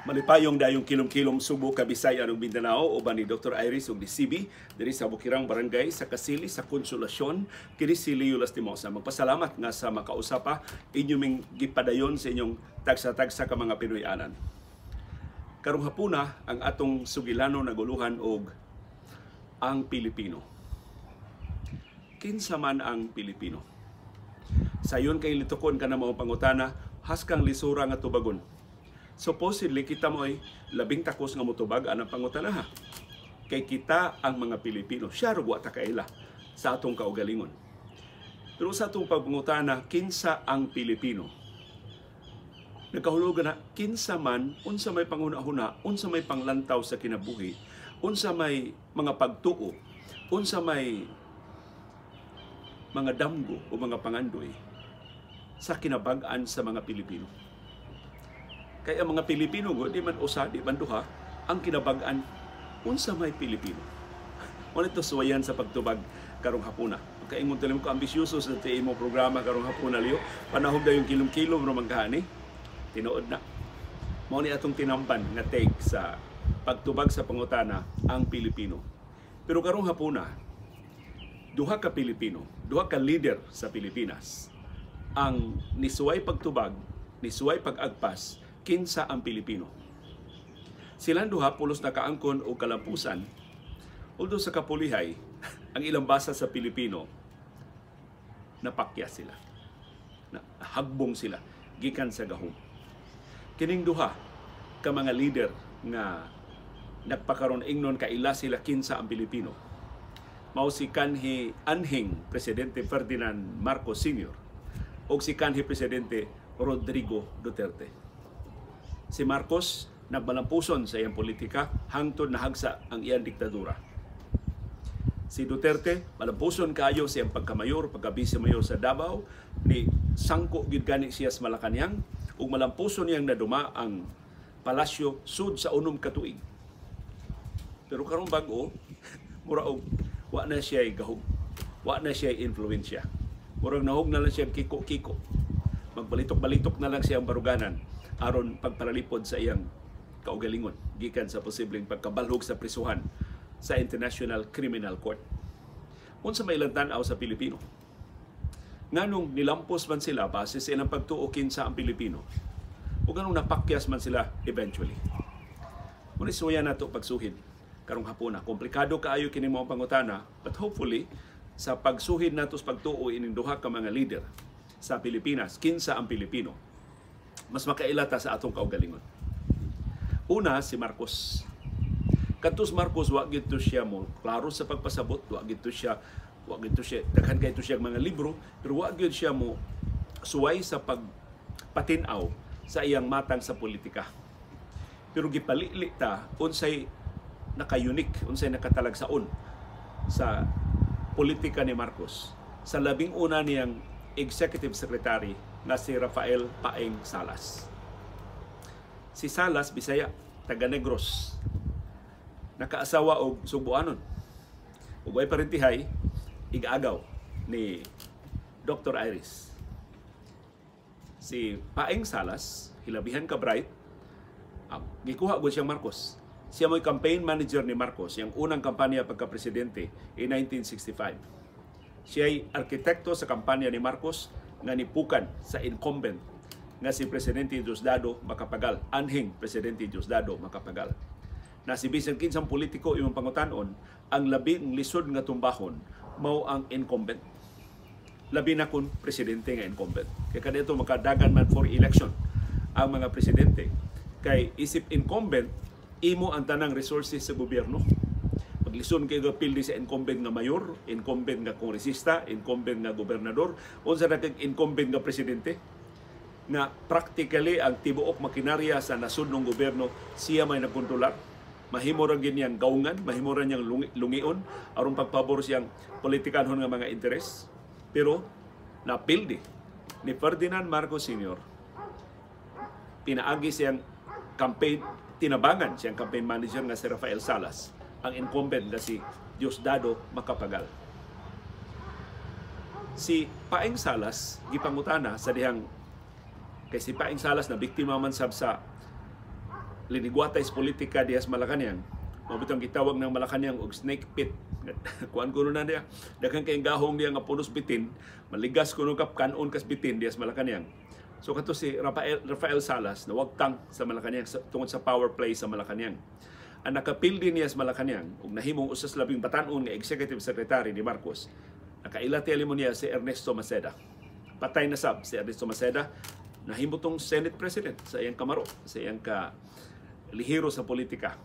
Malipayong dayong kilom-kilom Subo, Kabisayan ug Mindanao uban ni Dr. Iris ug ni CB diri sa Bukirang Barangay sa Kasili sa Konsolasyon, kini si Leo Lastimosa. Magpasalamat nga sa makausapa inyo ming gipadayon sa inyong tagsa-tagsa ka mga Pinoy-anan. Karong hapuna ang atong sugilano naguluhan og ang Pilipino. Kinsa man ang Pilipino? Sayon kay litukon ka na mao pangutana, haskang lisura nga tubagon. Supposedly, kita mo ay labing takos nga motubag anang pangutanaha. Kay kita ang mga Pilipino. Siya wa ta kaila sa atong kaugalingon. Pero sa atong pagpangutana, kinsa ang Pilipino? Nagkahulugan na kinsa man, unsa may panghuna-huna, unsa may panglantaw sa kinabuhi, unsa may mga pagtuo, unsa may mga damgo o mga pangandoy sa kinabag-an sa mga Pilipino. Kaya ang mga Pilipino, di man usa, di man duha, ang kinabag-an, unsa may Pilipino. Wala ito suwayan sa pagtubag karong hapuna. Kaingon talim ko ambisyoso sa imo programa karong hapuna, Leo. Panahon daw yung kilom-kilom ramang kahani. Tinuod na. Mao ni atong tinampan nga take sa pagtubag sa pangutana ang Pilipino. Pero karong hapuna, duha ka Pilipino, duha ka leader sa Pilipinas ang nisuway pagtubag, nisuway pag-agpas kinsa ang Pilipino. Silang duha pulos nakaangkon og kalampusan, although sa kapulihay, ang ilang basa sa Pilipino, napakya sila. Hagbong sila gikan sa gahom. Kining duha ka mga leader nga nagpakaron ingnon kaila sila kinsa ang Pilipino. Mao si kanhi anhing Presidente Ferdinand Marcos Sr. o si kanhi Presidente Rodrigo Duterte. Si Marcos nagbalampuson sa iyang politika hangtod nahagsa ang iyang diktadura. Si Duterte malampuson kaayo sa iyang pagkamayor, pagka-vice-mayor sa Davao, ni sangko gid gani siya sa Malacañang ug malampuson niyang naduma ang palasyo sud sa 6 ka tuig. Pero karong bag-o, mura og wa na siya gahom, wa na siya influensya. Murag nahog na lang siya kiko-kiko. Magbalitok-balitok na lang siyang baruganan aron pagparalipod sa iyang kaugalingon gikan sa posibleng pagkabalhog sa prisuhan sa International Criminal Court. Unsa may ilang tan-aw sa Pilipino? Nganong nilampos man sila base sa ilang pagtuo kinsa ang Pilipino? O ganong napakyas man sila eventually? Muna suya nato pagsuhid karong hapuna. Komplikado kaayo kini mo ang pangutana, but hopefully sa pagsuhid nato sa pagtuo ining duha ka mga leader sa Pilipinas, kinsa ang Pilipino, mas makaila ta sa atong kaugalingon. Una, si Marcos. Kadtos Marcos, wa gid to siya mo klaro sa pagpasabot, wa gid to siya, daghan kay to siya mga libro, pero wa gyud siya mo suway sa pagpatinaw sa iyang matang sa politika. Pero gipalili ta unsay naka-unique, unsay nakatalagsaon sa politika ni Marcos sa labing una niyang executive secretary na si Rafael Paeng Salas. Si Salas, Bisaya, taga Negros. Nakaasawa og Sugbuanon. Ug way parentihay, igagaw ni Dr. Iris. Si Paeng Salas, hilabihan ka bright, gikuha gud siyang Marcos. Siya mo'y campaign manager ni Marcos, siyang unang kampanya pagka-presidente in 1965. Siya ay arkitekto sa kampanya ni Marcos nga nipukan sa incumbent nga si Presidente Diosdado Macapagal, anhing Presidente Diosdado Macapagal. Na si bisan kinsang politiko imong pangutanon, ang labing lisod nga tumbahon mao ang incumbent. Labi na kun presidente nga incumbent. Kay kadto makadagan man for election ang mga presidente. Kay isip incumbent, imo ang tanang resources sa gobyerno. Paglison kay pildi sa incumbent nga mayor, incumbent nga kongresista, incumbent nga gobernador, unsa na kag incumbent nga presidente na practically ang tibuok makinarya sa nasudnong gobyerno siya may nagkontrolar. Mahimo ra gyud niyang gaungan, mahimo ra niyang lungion aron pagpabor siyang politikanhon nga mga interes. Pero napildi ni Ferdinand Marcos Sr. pinaagi siyang campaign, tinabangan siyang campaign manager nga si Rafael Salas, ang incumbent nga si Diosdado Macapagal. Si Paeng Salas gipangutana sa dihang kay si Paeng Salas na biktima man sab sa Linigwatay sa politika diha sa Malacanang. Mao bitong gitawag ng Malacanang og snake pit. Kuan kuno na niya. Daghan kay gahong niya nga punos bitin, maligas kuno kap kanon kas bitin diha sa Malacanang. So kato si Rafael Salas nawagtang sa Malacanang tungod sa power play sa Malacanang. Ang nakapildi niya sa Malacanang ug nahimong usas labing batan-on nga executive secretary ni Marcos, nakaila mo niya si Ernesto Maceda. Patay na sab si Ernesto Maceda, nahimo tong Senate President sa iyang kamaro, sa iyang ka lihiro sa politika.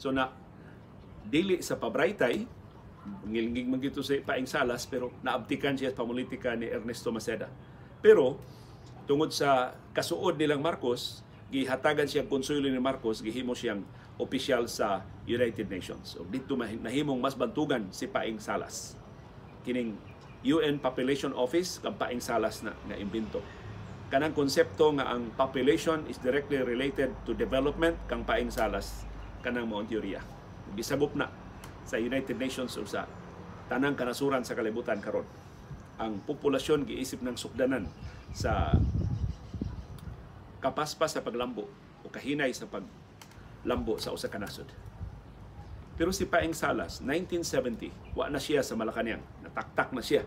So na dili sa pabraytay, ngilingig man gito si Paeng Salas, pero naabtikan siya sa pamulitika ni Ernesto Maceda. Pero tungod sa kasuod nilang Marcos, gihatagan siya konsuelo ni Marcos, gihimo siyang opisyal sa United Nations. So dito nahimong mas bantugan si Paeng Salas. Kining UN Population Office kang Paeng Salas na nga imbento. Kanang konsepto nga ang population is directly related to development, kang Paeng Salas kanang maong teorya. Gisagop na sa United Nations o sa tanang kanasuran sa kalibutan karon. Ang populasyon giisip ng sukdanan sa kapaspas sa paglambo o kahinay sa paglambo sa usa ka nasod. Pero si Paeng Salas, 1970, wa na siya sa Malacanang. Nataktak na siya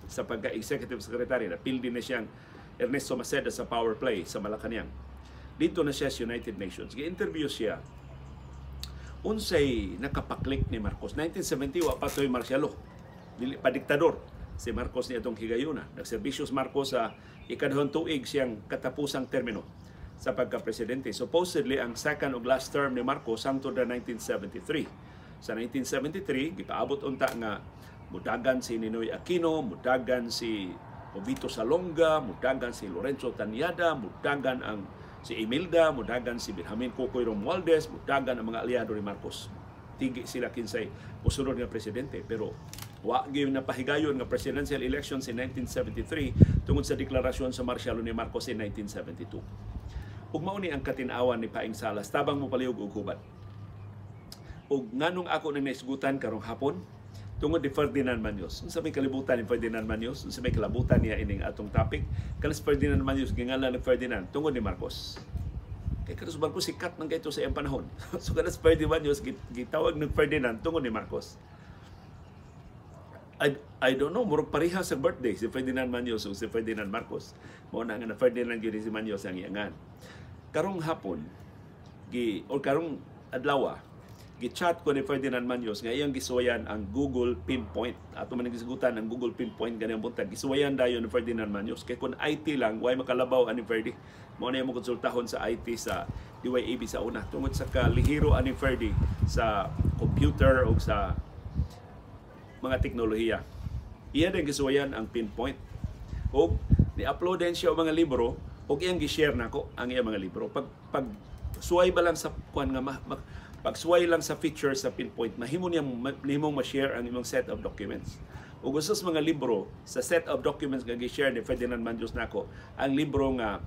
sa pagka-executive secretary. Napildi na siyang Ernesto Maceda sa power play sa Malacanang. Dito na siya sa United Nations. Gi-interview siya unsay nakapaklik ni Marcos. 1970, wa pa to'y martial law. Dili pa diktador si Marcos ni atong higayuna. Nagserbisyo si Marcos sa ikaduhang tuig siyang katapusang termino sa pagka-presidente. Supposedly, ang second ug last term ni Marcos hangtod na 1973. Sa 1973, gipaabot unta nga mudagan si Ninoy Aquino, mudagan si Jovito Salonga, mudagan si Lorenzo Tañada, mudagan ang si Imelda, mudagan si Benjamin Kokoy Romualdez, mudagan ang mga aliado ni Marcos. Tigi sila kinsay musunod nga presidente, pero wa gyud napahigayon nga presidential elections in 1973 tungod sa deklarasyon sa martial law ni Marcos in 1972. Ug mao ni ang katin-awan ni Paeng Salas, tabang mo palihog og hubad. Ug nganong ako nang naisgutan karong hapon? Tungod ni Ferdinand Maños. Unsa may kalibutan ni Ferdinand Maños? Unsa may kalabutan niya ining atong topic? Kalas Ferdinand Maños gingalan ni Ferdinand tungod ni Marcos. Kay kanos Marcos sikat man kayto sa iyang panahon. So kanas Ferdinand Maños gitawag ng Ferdinand tungod ni Marcos. I don't know, murag pareha sa birthday si Ferdinand Maños o si Ferdinand Marcos. Mao na nga na Ferdinand gyud si Maños ang iyangan. Karong hapon gi or karong adlaw, gi-chat ko ni Ferdinand Maños nga iyang gisuwayan ang Google Pinpoint. Ato man gisgutan ang Google Pinpoint ganang buntag. Gisuwayan dayon ni Ferdinand Maños. Kay kung IT lang, way makalabaw ani Ferdy. Mao na mo konsultahon sa IT sa DYAB sa una. Tungod sa kalihiro ani Ferdy sa computer o sa mga teknolohiya. Iya din gisuwayan ang Pinpoint. O ni-upload din siya og mga libro o iyang gi-share nako ang iyang mga libro. Pag suway ba lang sa kuan nga pagsuway lang sa features sa Pinpoint, mahimo niyang nihimong ma-share ang imong set of documents. Ug usa sa mga libro sa set of documents nga gi-share ni Ferdinand Maños nako, ang libro nga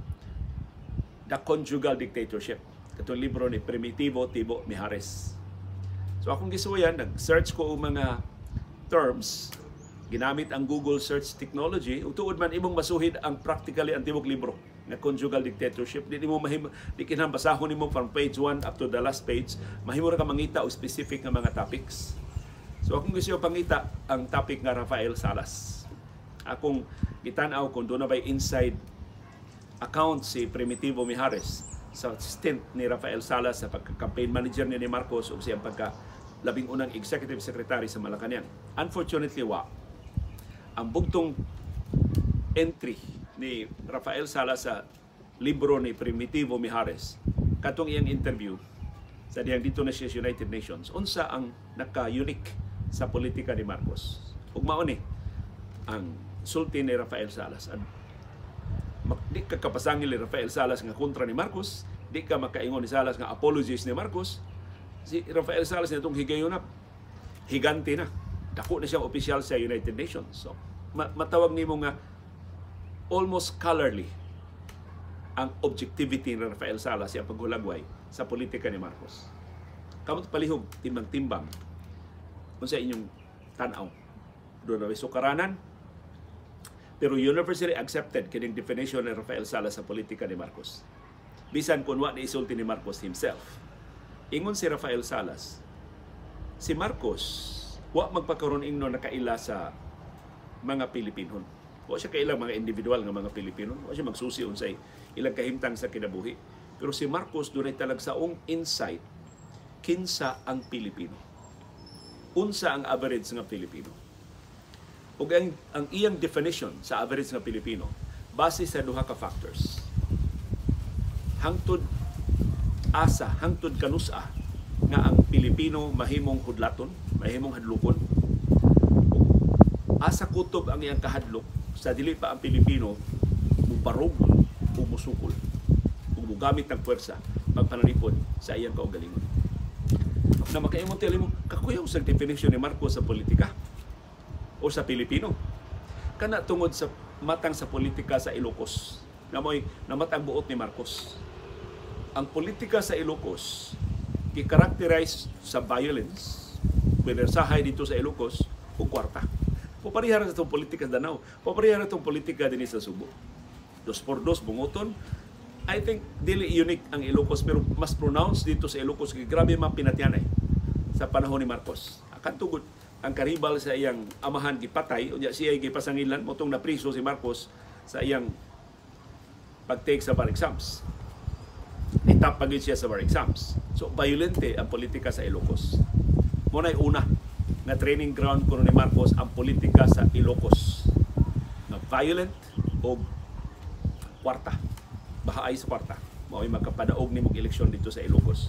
The Conjugal Dictatorship. Katong libro ni Primitivo Tibo Mijares. So akong gisuwayan, nag-search ko og mga terms, ginamit ang Google search technology, ug tuod man imong masuhid ang practically ang tibok libro nga Conjugal Dictatorship. Di nimo mahimo, di kinahanglan basahon nimo from page 1 up to the last page, mahimo ra ka mangita og specific nga mga topics. So akong gusto pangita ang topic nga Rafael Salas. Akong gitan-aw kung doon na ba'y inside account si Primitivo Mijares sa stint ni Rafael Salas sa pagka-campaign manager ni Marcos o siyang pagka labing unang executive secretary sa Malacanang. Unfortunately, wa. Ang bugtong entry ni Rafael Salas sa libro ni Primitivo Mijares, katong iyang interview sa diyang dito na siya sa United Nations, unsa ang naka-unique sa politika ni Marcos. Ug mao ni ang sulti ni Rafael Salas. Di ka kapasangil ni Rafael Salas nga kontra ni Marcos, di ka makaingon ni Salas nga apologies ni Marcos. Si Rafael Salas na itong higayon na, higante na. Dako na siyang opisyal sa United Nations. So, matawag nimo nga almost scholarly ang objectivity ni Rafael Salas sa paghulagway sa politika ni Marcos. Kamot palihog, timbang-timbang unsa inyong tan-aw. Doon na sukaranan, pero universally accepted kining definition ni Rafael Salas sa politika ni Marcos. Bisan kung wa ni isulti ni Marcos himself. Ingon si Rafael Salas, si Marcos wa magpakaron ingno nakaila sa mga Pilipinon. Wa siya kailang mga individual nga mga Pilipino. Wa siya magsusi unsay ilang kahimtang sa kinabuhi. Pero si Marcos dunay talagsaong insight kinsa ang Pilipino. Unsa ang average nga Pilipino. Ug ang iyang definition sa average nga Pilipino base sa duha ka factors. Hangtod asa, hangtod kanusa nga ang Pilipino mahimong hudlaton, mahimong hadlokon. Asa kutob ang iyang kahadlok sa dili pa ang Pilipino mubarog o musukol o mugamit ng puwersa pagpanalipod sa iyang kaugalingon. Na makaimong tili mo, kakuyaw sa definition ni Marcos sa politika o sa Pilipino. Kana tungod sa matang sa politika sa Ilocos, na mo'y namatang buot ni Marcos. Ang politika sa Ilocos gi-characterize sa violence, puwersahay dito sa Ilocos o kwarta. Papareha ra itong politika sa Danao. Papareha ra itong politika dinhi sa Subo. 2x2 bunguton. I think dili unique ang Ilocos, pero mas pronounced dito sa Ilocos kay grabe man pinatyanay sa panahon ni Marcos. Kantugod ang karibal sa iyang amahan gipatay, unya siya gipasangilan motong napriso si Marcos sa iyang pag-take sa bar exams. Nitap pa gyud siya sa bar exams. So violente ang politika sa Ilocos. Mo na'y una nga training ground kuno ni Marcos ang politika sa Ilocos. Nga violent o kwarta. Bahaay sa kwarta. Mao'y makapadaog nimong eleksyon dito sa Ilocos.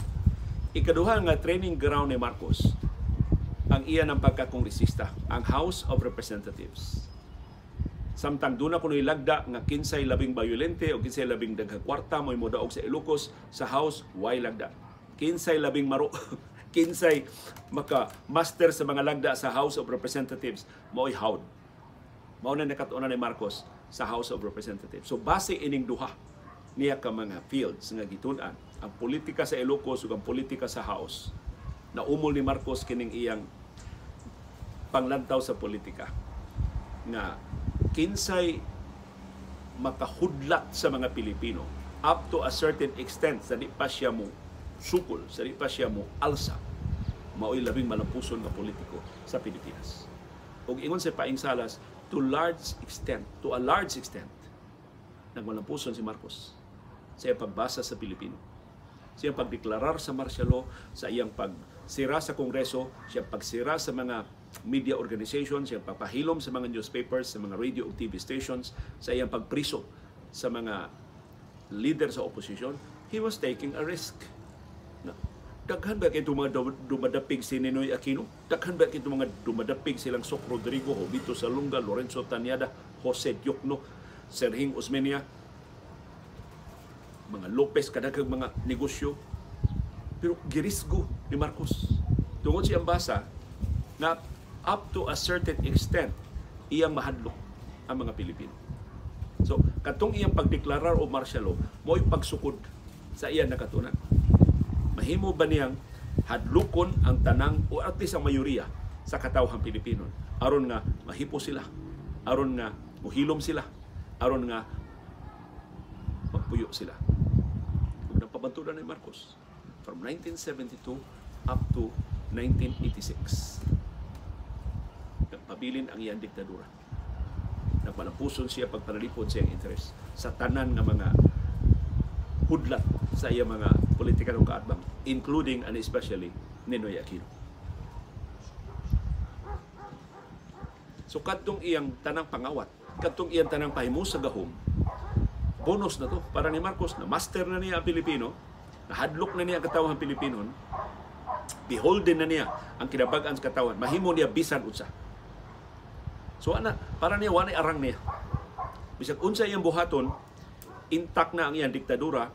Ikaduha nga training ground ni Marcos ang iya ng pagkakongresista, ang House of Representatives. Samtang doon ako lagda nga kinsay labing violente o kinsay labing daghang kwarta mo'y modaog sa Ilocos, sa House way lagda. Kinsay labing maro, kinsay maka-master sa mga lagda sa House of Representatives, mo'y hawd. Mao na nakatuonan ni Marcos sa House of Representatives. So base ining duha niya ka mga fields nga gitun-an, ang politika sa Ilocos ug ang politika sa House. Naumol ni Marcos kining iyang panglantaw sa politika nga kinsay makahudlat sa mga Pilipino up to a certain extent sa di pa siya mo sukol, sa di pa siya mo alsa, mao'y labing malampuson nga politiko sa Pilipinas. Ug ingon si Paing Salas, to a large extent, nagmalampuson si Marcos sa iyang pagbasa sa Pilipino, sa iyang pagdeklarar sa martial law, sa iyang pagsira sa Kongreso, sa iyang pagsira sa mga media organizations, sa iyang pagpahilom sa mga newspapers, sa mga radio o TV stations, sa iyang pagpriso sa mga leader sa oposisyon. He was taking a risk. Daghan ba kayong mga dumadapig si Ninoy Aquino? Daghan ba kayong mga dumadapig silang Sok Rodrigo, Jovito Salunga, Lorenzo Tanyada, Jose Diokno, Serhing Osmeña, mga Lopez, kadaghang mga negosyo? Pero girisgo ni Marcos. Tungod siyang basa na up to a certain extent iyang mahadlok ang mga Pilipino. So, katong iyang pagdeklarar o martial law, mo'y pagsukod sa iyang nakatunan. Mahimo ba niyang hadlokon ang tanang o at least ang mayoriya sa katawhang Pilipino aron nga mahipo sila, aron nga muhilom sila, aron nga magpuyo sila. Kung napabantulan ni Marcos from 1972 up to 1986. Nagpabilin ang iyang diktadura. Nagpalampuson siya pagpanalipod sa iyang interes sa tanan nga mga hudlat sa iyang mga politikal ng kaatbang, including and especially Ninoy Aquino. So kadtong iyang tanang pangawat, kadtong iyang tanang pahimo sa gahom, bonus na to para ni Marcos na master na niya ang Pilipino, nahadlok na niya ang katawhan Pilipino, beholden na niya ang kinabag-an sa katawan, mahimo niya bisan unsa. So ana, para niya wala arang niya. Bisag unsa iyang buhaton, intact na ang iyang diktadura,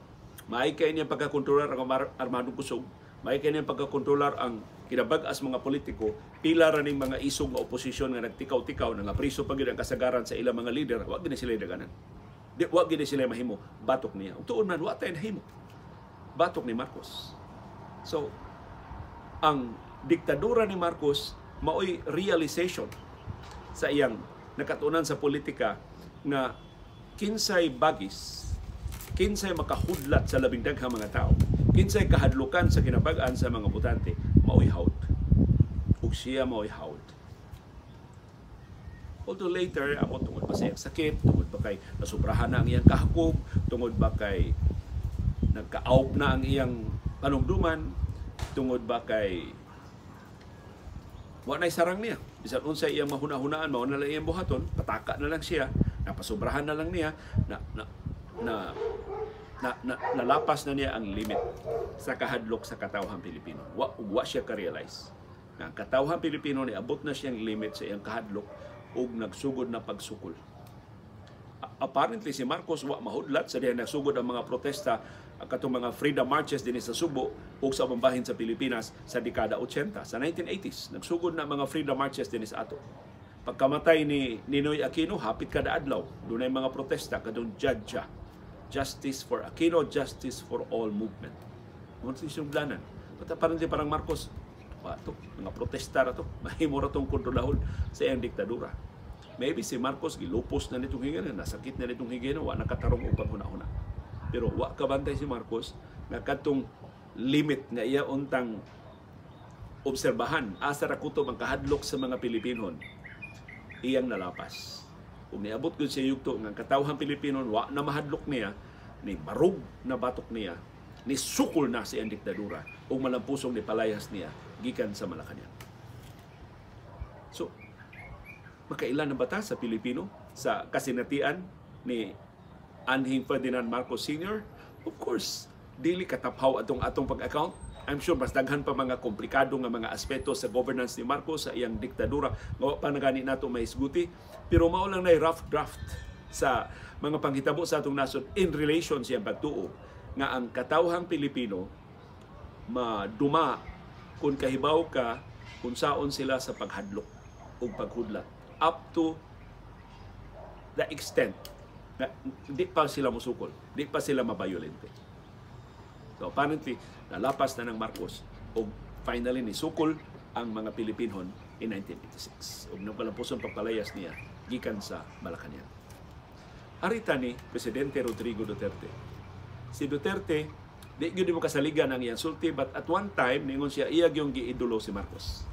maay kay niyang pagkakontrolar ang armadong kusog, maay kay niyang pagkakontrolar ang kinabag-as mga politiko, pila ra ning mga isog nga oposisyon nga nagtikaw-tikaw, nga priso pa gyud ang kasagaran sa ilang mga lider, wa gid sila daganan. Di wa gid sila mahimo batok niya. Ug tuon man wa tay nahimo batok ni Marcos. So ang diktadura ni Marcos maoy realization sa iyang nakatunan sa politika nga kinsay bagis, kinsay makahudlat sa labing daghang mga tao, Kinsay kahadlukan sa kinabag-an sa mga botante, mao'y hawd. Ug siya mao'y hawd. Although later, ako tungod pa sa iyang sakit, tungod pa kay nasubrahan na ang iyang kahakog, tungod ba kay nagka-out na ang iyang panumduman, tungod ba kay wa na'y sarang niya. Bisan unsa iyang mahuna-hunaan, mao na lang iyang buhaton, pataka na lang siya, napasobrahan na lang niya, na, na, na, na, na nalapas na niya ang limit sa kahadlok sa katawhang Pilipino. Wa siya ka-realize na ang katawhang Pilipino niabot na siyang limit sa iyang kahadlok ug nagsugod na pagsukol. Apparently si Marcos wa mahudlat sa dihang nagsugod ang mga protesta, katong mga freedom marches dinhi sa Subo ug sa ubang bahin sa Pilipinas sa dekada 80, sa 1980s. Nagsugod na mga freedom marches dinhi sa ato. Pagkamatay ni Ninoy Aquino, hapit kada adlaw dunay mga protesta kadtong JAJA, Justice for Aquino, Justice for All movement. Mo sinugdanan. But apparently parang Marcos, wa to, mga protesta ra to, mahimo ra tong kontrolahon sa iyang diktadura. Maybe si Marcos gilupos na nitong higana, nasakit na nitong higana, wa nakatarong og paghuna-huna. Pero wa kabantay si Marcos nga kadtong limit nga iya untang obserbahan asa ra kutob ang kahadlok sa mga Pilipinon, iyang nalapas. Ug niabot gud siya yugto nga ang katawhang Pilipinon wa na mahadlok niya, ni barug na batok niya, ni sukol na sa iyang diktadura ug malampusong ni palayas niya gikan sa Malacañang. So, makailan na bata sa Pilipino sa kasinatian ni Anhing Ferdinand Marcos Sr.? Of course, dili kataphaw atong atong pag-account. I'm sure mas daghan pa mga komplikado nga mga aspeto sa governance ni Marcos sa iyang diktadura nga wa pa na gani nato mahisguti. Pero mao lang na rough draft sa mga panghitabo sa atong nasod in relation sa iyang pagtuo nga ang katawhang Pilipino maduma kung kahibaw ka kung saon sila sa paghadlok o paghudlat up to the extent na di pa sila musukol, di pa sila mabayolente. So apparently, nalapas na ng Marcos o finally ni sukol ang mga Pilipinhon in 1986. Ug nagpalampusong pagpalayas niya gikan sa Malacañang. Arita ni Presidente Rodrigo Duterte. Si Duterte, di gyud mo kasaligan ang iyang sulti, but at one time ningon siya iya gyung giidolo si Marcos.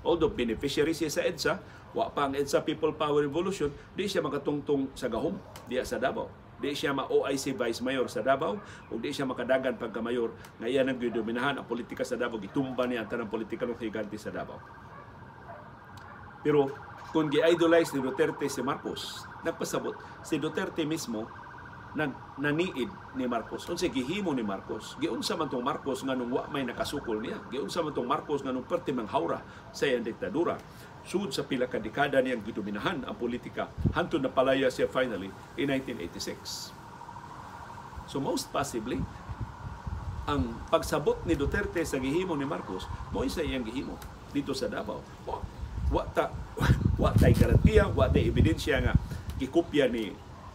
Although beneficiary siya sa EDSA, wa pa ang EDSA People Power Revolution, di siya makatungtong sa gahom diya sa Davao. Di siya ma-OIC Vice Mayor sa Davao o di siya makadagan pagka-mayor nga iya nang gidominahan ang politika sa Davao, gitumba niya ang tanang politika ng higante sa Davao. Pero kung gi-idolize ni Duterte si Marcos, nagpasabot si Duterte mismo naniid ni Marcos. Unsay gihimo ni Marcos? Giunsa man tong Marcos nganong wa may nakasukol niya? Giunsa man tong Marcos nganong perti manghawra sa iyang diktadura? Sud sa pila ka dekada niyang gidominahan ang politika hantod na palaya siya finally in 1986. So most possibly, ang pagsabot ni Duterte sa gihimo ni Marcos mao sa iyang gihimo dito sa Davao. Wa tay garantiya, wa tay ebidensya nga gikopya ni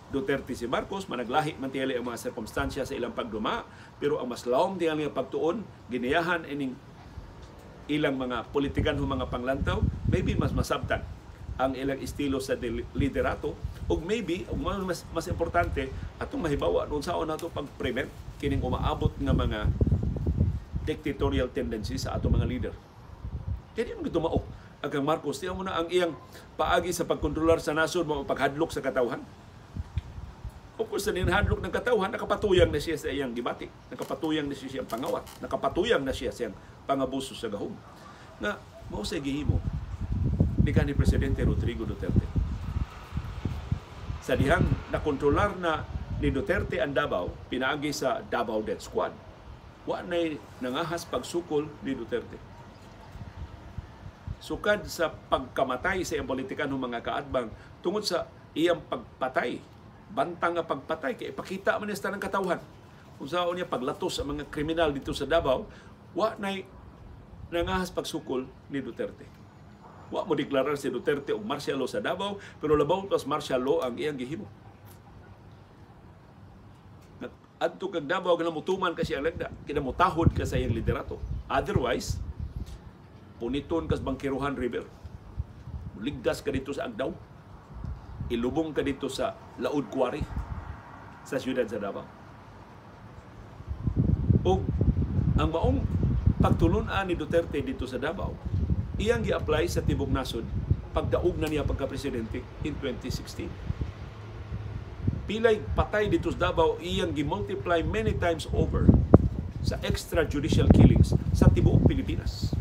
Duterte si Marcos, managlahi man tingali ang mga sirkumstansya sa ilang pagduma, pero ang mas lawom tingali nga pagtuon, giniyahan ining ilang mga politikan o mga panglantaw, maybe mas masabtan ang ilang estilo sa liderato, ug maybe, ug mas importante, atong mahibawa unsaon nato pag-prevent kining umaabot nga mga dictatorial tendencies sa atong mga leader. Kaya di mo gitumaok ang Marcos, di mo na ang iyang paagi sa pagkontrolar sa nasod mo paghadlok sa katawhan. Of course, sa ninhadlok ng katawhan, nakapatuyang na siya sa iyang gibati, nakapatuyang na siya sa iyang pangawat, nakapatuyang na siya sa iyang pangabuso sa gahom. Nga, mao sa gihimo ni kanhi Presidente Rodrigo Duterte. Sa dihang nakontrolar na ni Duterte ang Davao, pinaagi sa Davao Death Squad, wa na'y nangahas pagsukol ni Duterte. Sukad sa pagkamatay sa iyang politikan ng mga kaatbang, tungod sa iyang pagpatay, bantang nga pagpatay, kay ipakita man niya sa tanang katawhan. Kung saan niya paglatos sa mga kriminal dito sa Davao, wa na'y nangahas pagsukol ni Duterte. Wa mo deklarar si Duterte og martial law sa Davao, pero labaw pas martial law ang iyang gihimo. Adto kag Davao, kinamutuman ka siya lagda, kinamutahod ka sa iyang liderato. Otherwise, puniton kas Bangkerohan River. Ligdas ka dito sa Agdao. Ilubong ka dito sa Laud Quarry sa siyudad sa Davao. Og Ang maong pagtulun-an ni Duterte dito sa Davao, iyang gi-apply sa tibok nasod pagdaog na niya pagka-presidente in 2016. Pilay patay dito sa Davao iyang gi-multiply many times over sa extrajudicial killings sa tibuok Pilipinas.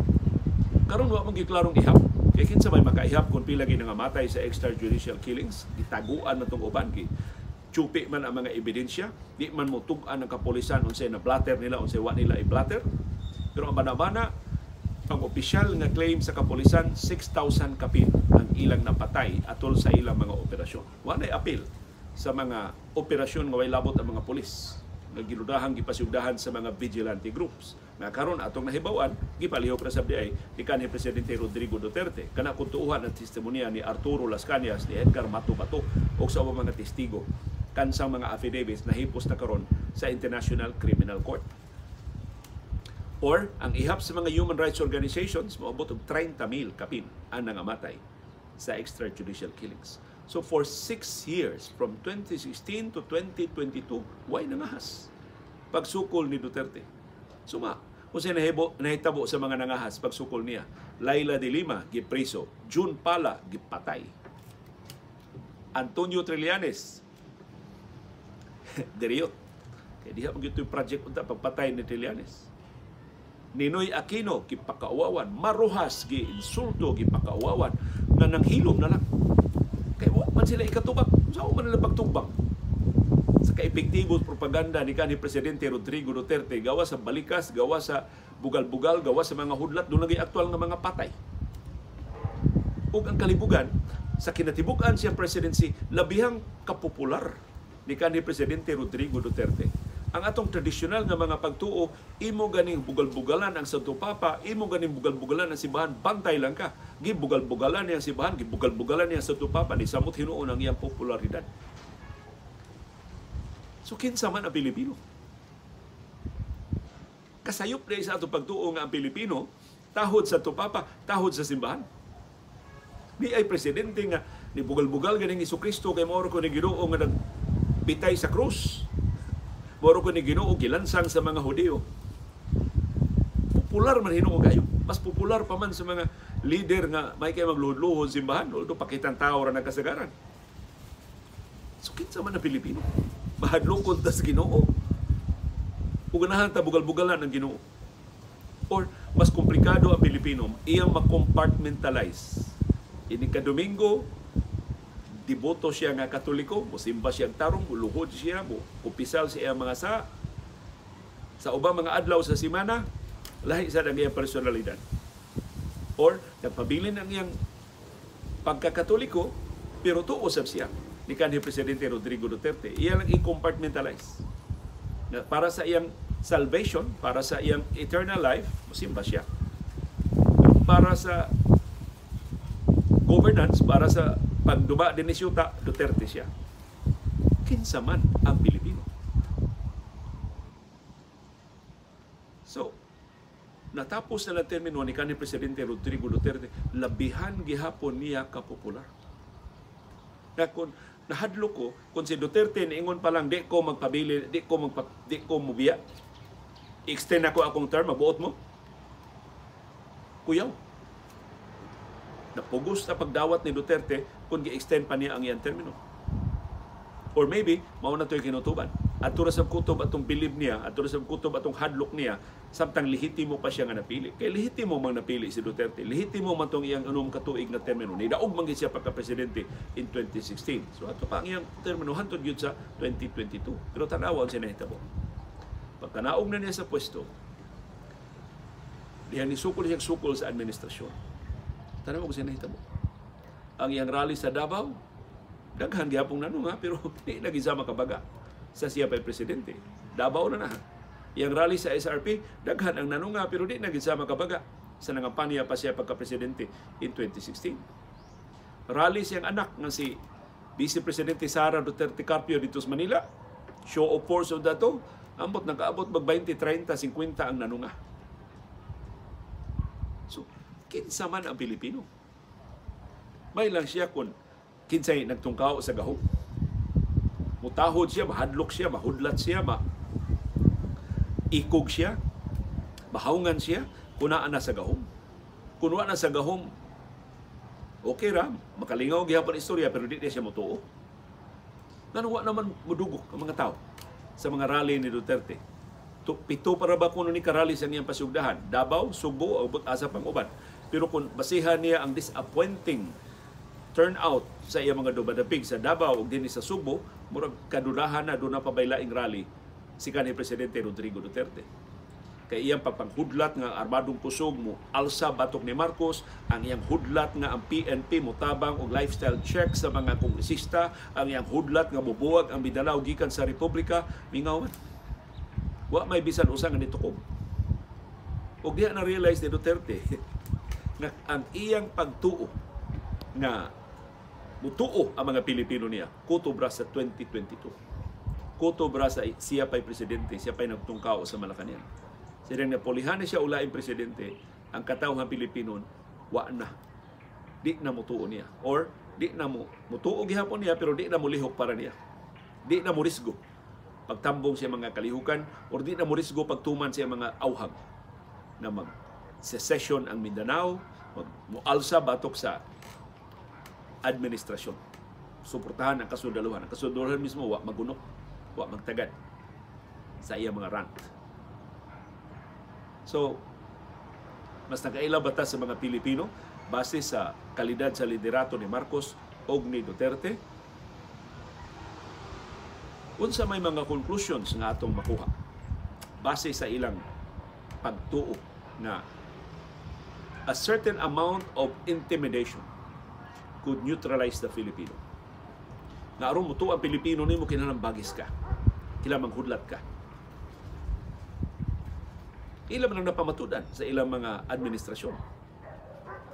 Karon wa man giklarong ihap. Kay kinsa may makaihap kung pila gyud nangamatay sa extrajudicial killings? Gitaguan na tong uban, gi chupi man ang mga ebidensya, di man mo tug-an ang kapolisan unsay na blatter nila, unsay wa nila i-blatter. Pero ang bana-bana, ang opisyal nga claim sa kapolisan, 6,000 kapin ang ilang napatay atol sa ilang mga operasyon. Wa nay apil sa mga operasyon nga way labot ang mga pulis nga ginudahang gipasugdahan sa mga vigilante groups. Nga karon atong nahibaw-an, gipalihok ra sab diay ni kanhi Presidente Rodrigo Duterte. Kana kung tuuhan ang testimonya ni Arturo Lascañas, ni Edgar Matobato o sa ubang mga testigo kansang mga affidavits na hipos na karon sa International Criminal Court. Or ang ihap sa mga human rights organizations, moabot og 30,000 kapin ang nangamatay sa extrajudicial killings. So for 6 years, from 2016 to 2022, way nangahas pagsukol ni Duterte. Suma, kung siya nahitabo sa mga nangahas pagsukol niya, Leila de Lima, gipreso. June Pala, gipatay. Antonio Trillanes, deriyot. Kaya diha man gyud project unta pagpatay ni Trillanes. Ninoy Aquino, gipakauwawan. Mar Roxas, gi-insulto, gipakauwawan. Nga nanghilom na lang. Kaya wa man sila ikatubang. Saan man nila pagtubang? Sa kaepektibo propaganda ni kanhi Presidente Rodrigo Duterte, gawa sa balikas, gawa sa bugal-bugal, gawa sa mga hudlat, doon lagi aktual nga mga patay. Ug ang kalibugan, sa kinatibuk-an siyang presidency, labihang kapopular ni kanhi Presidente Rodrigo Duterte. Ang atong tradisyonal nga mga pagtuo, imo ganing bugal-bugalan ang Santo Papa, imo ganing bugal-bugalan ang simbahan, bantay lang ka. Gibugal-bugalan niya ang simbahan, gibugal-bugalan niya ang Santo Papa, ni samot hinuon ang iyang popularidad. So kinsa man ang Pilipino? Kasayop na sa atong pagtuo nga ang Pilipino, tahod sa Santo Papa, tahod sa simbahan. Di ay presidente nga ni bugal-bugal ganing Jesucristo kay moro ko ni Ginoo nga nagbitay sa krus. Moro ko ni Ginoo gilansang sa mga Hudiyo. Popular man hinuon kayo. Mas popular pa man sa mga leader nga may kay magluhod-luhod simbahan, although pakitang tao ra nagkasagaran. So kinsa man ang Pilipino? Mahadlokon ta sa Ginoo. Ug ganahan ta bugal-bugalan ang Ginoo. Or mas komplikado ang Pilipino, iyang ma-compartmentalize. Ini ka Domingo, deboto siya nga Katoliko, mosimba siya ang tarong, muluhod siya, mo kupisal siya ang mga sa ubang mga adlaw sa semana, lahi sa ang iyang personalidad. Or nagpabilin ang iyang pagkakatoliko, pero tuo sab siya ni kanhi Presidente Rodrigo Duterte. Iya lang i-compartmentalize. Na para sa iyang salvation, para sa iyang eternal life, mosimba siya. Pero para sa governance, para sa pagduba din ni Syuta, Duterte siya. Kinsa man ang Pilipino? So, natapos na lang termino ni kanhi Presidente Rodrigo Duterte, labihan gihapon niya kapopular. Na kung nahadlok ko, kung si Duterte niingon pa lang, di ko magpabili, di ko mubiya, extend ako akong term, mabuot mo? Kuyaw. Napugos na pagdawat ni Duterte kung gi-extend pa niya ang iyang termino. Or maybe, mao na to'y kinutuban. Adto ra sa kutob atong bilib niya, adto ra sa kutob atong hadlok niya, samtang lehitimo pa siya nga napili. Kay lehitimo mang napili si Duterte. Lehitimo man tong iyang 6 ka tuig na termino. Nidaog man gid siya pagka-presidente in 2016. So ato pa ang iyang termino hantod gyud sa 2022. Pero tan-awa unsa nahitabo. Pagkanaog na niya sa pwesto, dihang nisukol siyang sukol sa administrasyon. Tan-awa kung siya nahitabo. Ang iyang rally sa Davao, daghan gihapong nanunga, pero di na gid makabaga sa siya pa'y presidente. Davao na na. Iyang rally sa SRP, daghan ang nanunga, pero di na gid makabaga sa nangampanya pa siya pagka-presidente in 2016. Rally siyang anak nga si Vice Presidente Sara Duterte Carpio dito sa Manila, show of force of dato, ambot nakaabot mag 20, 30, 50 ang nanunga. So, kinsa man ang Pilipino? May lang siya kung kinsay nagtungkaw sa gahom. Mutahod siya, mahadlok siya, mahudlat siya, ikog siya. Bahawngan siya kung naa na sa gahom. Kung wa na sa gahom, okay ra, makalingaw gihapon istorya pero di siya motuo. Ngano wa naman mudugok ang mga tao sa mga rally ni Duterte? Pito para ba kuno ni karally sa iyang pasugdahan? Davao, Sugbo, o asa pang uban. Pero kung basihan niya ang disappointing turnout sa iyang mga dumadapig sa Davao ug dinhi sa Sugbo, murag kadudahan na doon na pabaylaing rally si kanhi Presidente Rodrigo Duterte. Kay iyang pagpanghudlat nga armadong kusog mo alsa batok ni Marcos, ang iyang hudlat nga ang PNP motabang og lifestyle check sa mga kongresista, ang iyang hudlat nga mobuwag ang Mindanao gikan sa Republika, mingaw man. Wa may bisan usa nga nitukob. Og diha na realize ni Duterte nga ang iyang pagtuo nga mutuo ang mga Pilipino niya kutob ra sa 2022. Kutob ra sa siya pa'y presidente, siya pa'y nagtungkao sa Malacañang. Silang napolihan na siya ulaing presidente, ang katawhan Pilipino wa na. Di na mutuo niya. Or di na mutuo gihapon niya pero di na mulihok para niya. Di na murisgo pagtambong siya mga kalihukan or di na murisgo pagtuman siya mga awhag na mag secession ang Mindanao, mualsa batok sa administrasyon. Suportahan ang kasundaluhan. Ang kasundaluhan mismo wa magunok, wa magtagad sa iya mga rant. So, mas nagaila ba ta sa mga Pilipino base sa kalidad sa liderato ni Marcos og ni Duterte? Unsa may mga conclusions nga atong makuha base sa ilang pagtuo na a certain amount of intimidation could neutralize the Filipino? Nga aron mutuo ang Pilipino nimo kinahanglan bagis ka, kinahanglan manghudlat ka. Ila man ang napamatudan sa ilang mga administrasyon.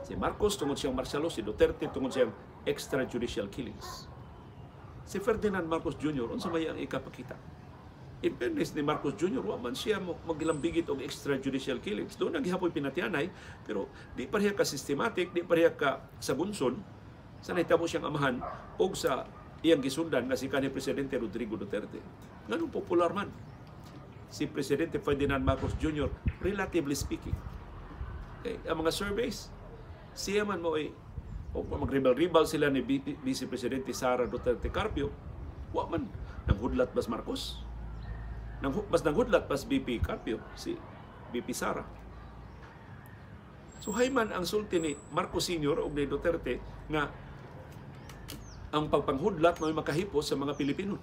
Si Marcos tungod siyang martial law, si Duterte tungod siyang extrajudicial killings. Si Ferdinand Marcos Jr., unsa may ang ikapakita? In fairness ni Marcos Jr., wa man siya magilambigit og extrajudicial killings. Doon naghihapoy pinatyanay, pero di pareha ka systematic, di pareha ka sagunson sa nahitabo siyang amahan og sa iyang gisundan nga si kanhi Presidente Rodrigo Duterte. Nganong popular man si Presidente Ferdinand Marcos Jr., relatively speaking. Okay, ang mga surveys, siya man mo ay o magribal-ribal sila ni Vice Presidente Sara Duterte Carpio, wa man nanghudlat bas Marcos. Mas nanghudlat bas BP Carpio, si BP Sara. So hay man ang sulti ni Marcos Sr. o ni Duterte nga ang pagpanghudlat may makahipos sa mga Pilipino.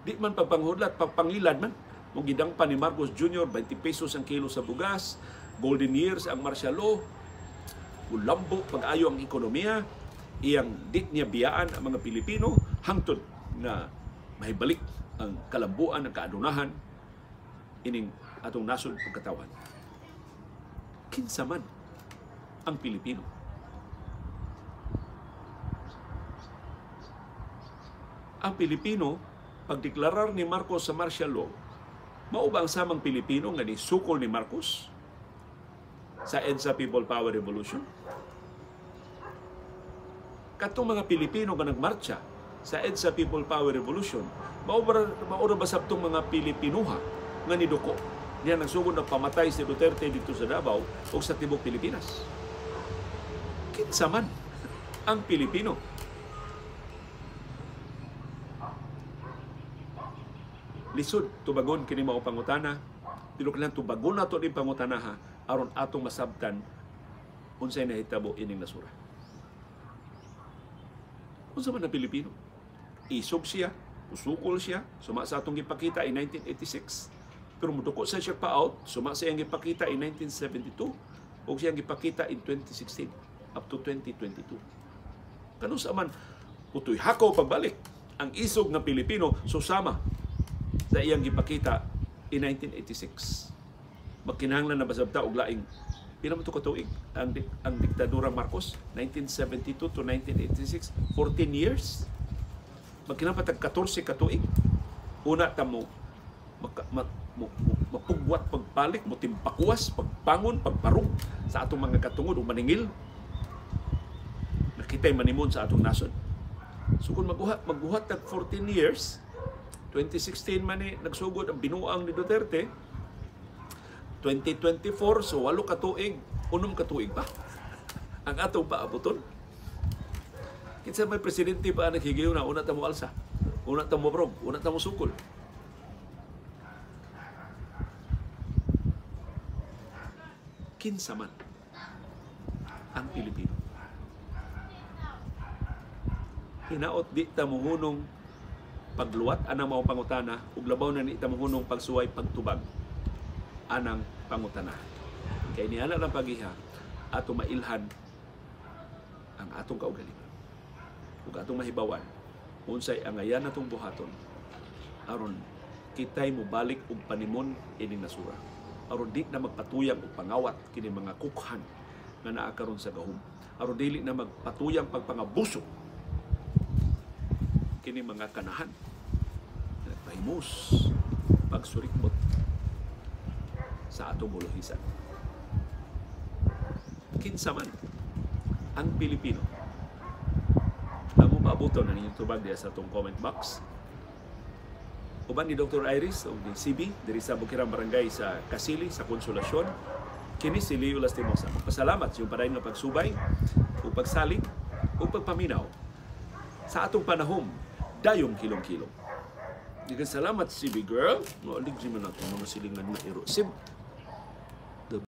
Di man pagpanghudlat, pagpangilad man. Mong gidang pa ni Marcos Jr., 20 pesos ang kilo sa bugas, golden years ang martial law, ulambo pag-ayo ang ekonomiya, iyang di niya biyaan ang mga Pilipino hangtod na mahibalik ang kalambuan, ang kaadunahan ining atong nasod pagkatawan. Kinsa man ang Pilipino? Ang Pilipino, pagdeklarar ni Marcos sa martial law, mao ba ang samang Pilipino nga nisukol ni Marcos sa EDSA People Power Revolution? Katong mga Pilipino nga nagmarcha sa EDSA People Power Revolution, mao ra ba sabtong mga Pilipinuha nga niduko niya nagsugod na pamatay si Duterte dito sa Davao o sa tibuok Pilipinas? Kinsa man ang Pilipino? Lisod tubagon kini mao pangutana, pero kailangan tubagon nato ning pangutana aron atong masabtan unsay nahitabo ining nasura. Unsa man ang Pilipino? Isog siya, usukol siya, suma sa atong gipakita in 1986. Pero muduko sa siya pa-out, suma sa iyang gipakita in 1972 ug siyang gipakita in 2016 up to 2022. Kanus man utoy hakaw pagbalik ang isog nga Pilipino susama sa iyang gipakita in 1986. Magkinahanglan na basabta og laing pila man to ka tuig ang diktadura Marcos, 1972 to 1986, 14 years. Magkinahanglan tag 14 ka tuig. Una ta mo mapugwat pagbalik, mo timpakuwas, pagbangon, pagparug sa atong mga katungod o maningil. Nakita'y manimon sa atong nasod. So kung magbuhat tag 14 years, 2016 man ni nagsugod ang binuang ni Duterte, 2024, so 8 ka tuig, 6 ka tuig pa ang atong paabuton. Kinsa may presidente pa ang naghigayon na una ta mo alsa, una ta mo brog, una ta mo sukol? Kinsa man ang Pilipino? Hinaot di ta mohunong pagluwat anang maong pangutana ug labaw na ni ta mohunong pagsuway pagtubag anang pangutana. Kay niana lang pagiha ato mailhan ang atong kaugalingon ug atong mahibawan unsay angayan natong buhaton aron kitay mobalik og panimon ining nasura, aron di na magpatuyang og pangawat kini mga kukhan nga naa karon sa gahom, aron dili na magpatuyang pagpangabuso kini mga kanahan nagpahimus pagsurikbot sa atong buluhisan. Kinsa man ang Pilipino? Amo maabuton ang inyong tubag diya sa atong comment box. Uban ni Dr. Iris o ni CB diri sa Bukirang Barangay sa Kasili sa Konsolasyon, kini si Leo Lastimosa. Magpasalamat sa iyong padayon nga pagsubay ug pagsalig ug pagpaminaw sa atong panahom dayong kilong-kilong. Daghang salamat, CB girl. Maalig man nato mga silingan na iro. Sib.